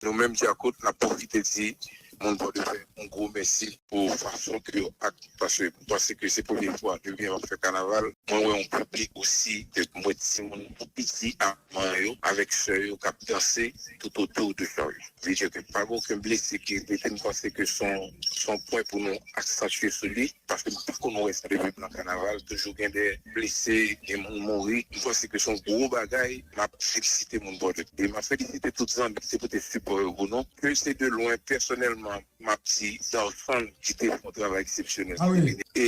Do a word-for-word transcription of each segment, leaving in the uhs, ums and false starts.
Nou menm Djakout, n ap pwofite di moun Pòdepè yon gwo mèsi pou fason ke yo ak, paske m panse ke se premye fwa depi m ap fè kanaval, mwen wè yon piblik osi de mwen timoun tou piti ak manman yo, avèk sè yo k ap danse tout otou de Charyo. Vle di ke pa gen okenn blese ki rete, m panse ke se yon, se yon pwen pou nou aksantye sou li, paske m pa konn wè sa depi m nan kanaval, toujou gen de blese, gen moun mouri. M panse ke se yon gwo bagay, m ap felisite moun Pòdepè. E m ap felisite tout zanmi ki te pote sipò yo pou nou. Ke se de lwen, pèsonèlman, m ap di Dawson ki te fè yon travay eksepsyonèl. E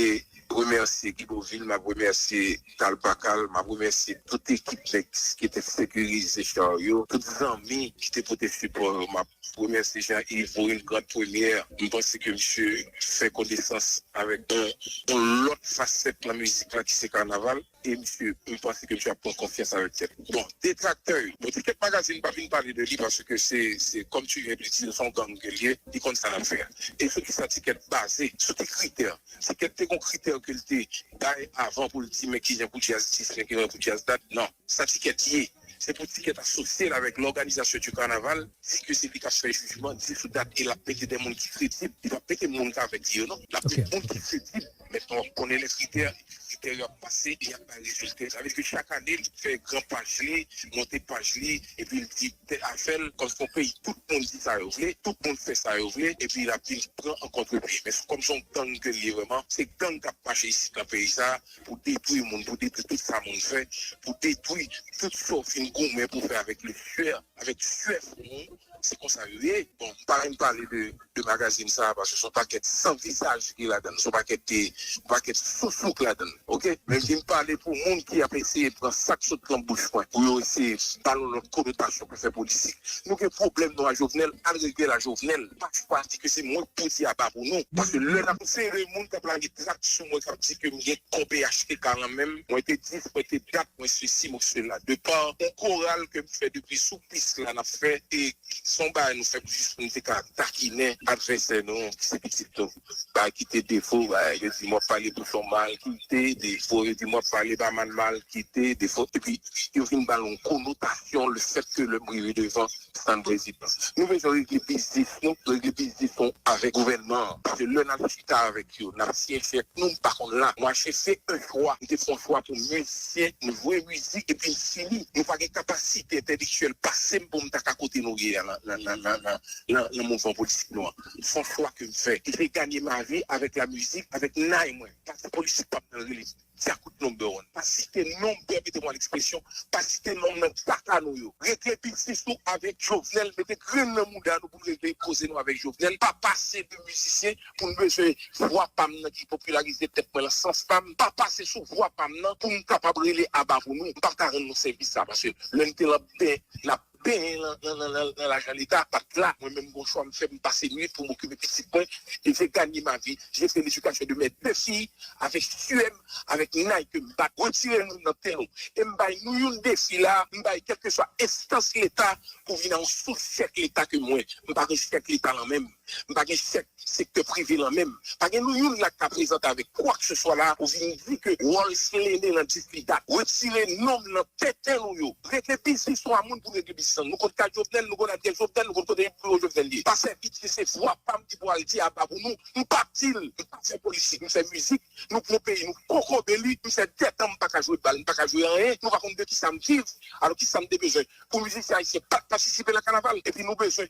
remèsye Guy Beauvil, m ap remèsye Tal Pakal, m ap remèsye tout ekip nèg ki te sekirize Charyo, tout zanmi ki te pote sipò yo. M ap remèsye Jean Yves Morin, Grand Première. M panse ke misye fè konesans avèk yon, yon lòt fasèt nan mizik la ki se kanaval. E misye, m panse ke misye ap pran konfyans avèk tèt li. Bon, detraktè yo. Bon, Ticket Magazine pa vin pale de li paske se, se, comme tu viens de dire, se yon gang ke l ye, li konn sa l ap fè a. E sou ki sa Ticket baze, sou ki kritè? Ticket te gon kritè ke l te bay avan pou l di men kijan pou djaz dis, men kijan pou djaz dat. Non, sa Ticket ye. Se pou Ticket asosye l avèk l'organisation du carnaval, di ke se li k ap fè jijman, di sou dat, e l ap mete de moun ki kredib. Li p ap mete moun k avèg li yo, non. L ap mete moun ki kredib. Mentnan, w ap konnen lè kritè, kritè yo ap pase, e y ap bay rezilta. Sa vle di ke chak ane, li fè gran paj li, monte paj li, epi l di tèl afè l, kòm se yon peyi, tout moun di sa yo vle, tout moun fè sa yo vle, epi l ap vin pran an kontrepye. Men kòm se yon gang ke l ye vrèman, se gang k ap mache isit nan peyi sa a, pou detwi moun, pou detwi tout sa moun fè, pou detwi tout sa w fin goumen pou fè avèk le sueur, avèk sueur front w. Se konsa yo ye. Bon, m pa renmen pale de, de magazin sa a, paske se yon pakèt san vizaj ki ladan l, se yon pakèt, yon pakèt sousou ki ladan l, oke? Men m vin pale pou moun ki ap eseye pran sa k sot nan bouch mwen, pou yo eseye ba l yon lòt konotasyon pou fè politik. Nou gen pwoblèm nou a Jovenel, al regle l a Jovenel. Pa chwazi ke se mwen k pou di aba pou nou. Paske lè n ap sere moun k ap lage trak sou mwen, k ap di ke m gen kòb P H T K nan men m, mwen te dis, mwen te dat, mwen sesi, mwen sela. De pa yon koral ke m fè depi sou pis la n ap fè, e se yon bagay nou fè pou jis pou n te ka takinen advèsè nou, ki se pitit nou. Bagay ki te defo, bagay, yo di m w ap pale bouchon mal kite, defo, yo di m w ap pale ba mal mal kite, defo. Epi, yo vin ba l yon konotasyon, le fèt ke lè m rive devan, San prezidan. Nou bezwen regle biznis nou, regle biznis nou avèk gouvènman an. Paske lè n al chita avèk yo, n ap siyen chèk nou, m pa konn la. Mwa se se yon chwa. M te fè yon chwa pou mizisyen, nou jwe mizik epi n fini. Nou pa gen kapasite entèlektyèl pase m pou m ta ka kote nou ye a nan, nan, nan, nan, nan, nan, nan mouvman politik nou an. Se yon chwa ke m fè. E se gagner ma vie avec la musique, avèk nay mwen. Pati politik pa m nan rele. Djakout number one. Pa site non m, pèmete mwen ekspresyon, pa site non m nan kaka nou yo. Regle biznis nou avèk Jovenel, mete grenn nan mouda nou pou n regle koze nou avèk Jovenel. Pa pase de mizisyen pou n bezwen vwa pa m nan ki popilarize tèt mwen nan sans pa m. Pa pase sou vwa pa m nan pou m kapab rele aba pou nou. M p ap ka rann nou sèvis sa, paske lè n te lan ben, n ap benyen nan, nan, nan, nan, nan lajan Leta, pa t la. Mwen menm, gon chwa m fè, m pase nwit pou m okipe pitit mwen. Et j'ai gagné ma vie. J'ai fait l'éducation de mes deux filles avec suè m, avèk nay ke m bat. Retire nou nan tè nou. E m bay nou yon defi la, m bay kèlkeswa enstans Leta pou vin a yon sous chèk Leta ke mwen. M pa gen chèk Leta nan men m. M pa gen chèk sektè prive lan men m. Pa gen nou youn la k ka prezante avèk kwa k se swa la pou vin di ke Rolls Lene nan dis li dat. Retire non m nan tenten nou yo. Regle biznis nou a moun pou regle biznis nou. Nou konn kay Jovenel, nou konn adyèl Jovenel, nou konn kote biwo Jovenel ye. Pa sèvi di se vwa pa m ki pou al di aba pou nou. M p ap di l, m p ap fè politik, m fè mizik. Nou pran peyi nou kokobe li. M fè dètan m pa ka jwe bal, m pa ka jwe anyen. Nou pa konn de kisa m viv. Alò kisa m te bezwen? Pou mizisyen ayisyen pa t patisipe nan kanaval. Epi nou bezwen,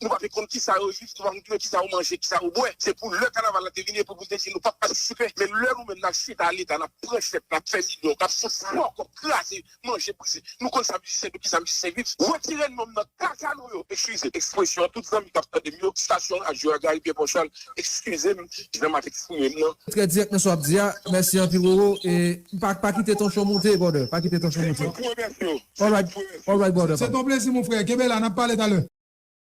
nou pa vle konn kisa yo viv, nou pa vle konn kisa yo manje, kisa yo bwè. Se pou lè kanaval la te vini, epi pou n te di nou p ap patisipe. Men lè nou menm n ap chita a Leta, n ap pran chèk, n ap fè milyon, n ap sot fò kòb, kraze, manje, brize. Nou konn sa mizisyen, de kisa mizisyen viv. Retire non m nan kaka nou yo. Eskize ekspresyon an, tout zanmi k ap tande m yo, estasyon radyo a, Gary Pierre Paul Charles, eskize m, jan m ap eksprime m nan. Trè dirèk nan sa w ap di a. Mèsi anpil, Roro. E pa, pa kite tanchon monte, brother. Pa kite tanchon monte. Mwen pou remèsye w. Alright, alright, brother. Se ton plezi, mon frè. Kenbe la, n ap pale talè.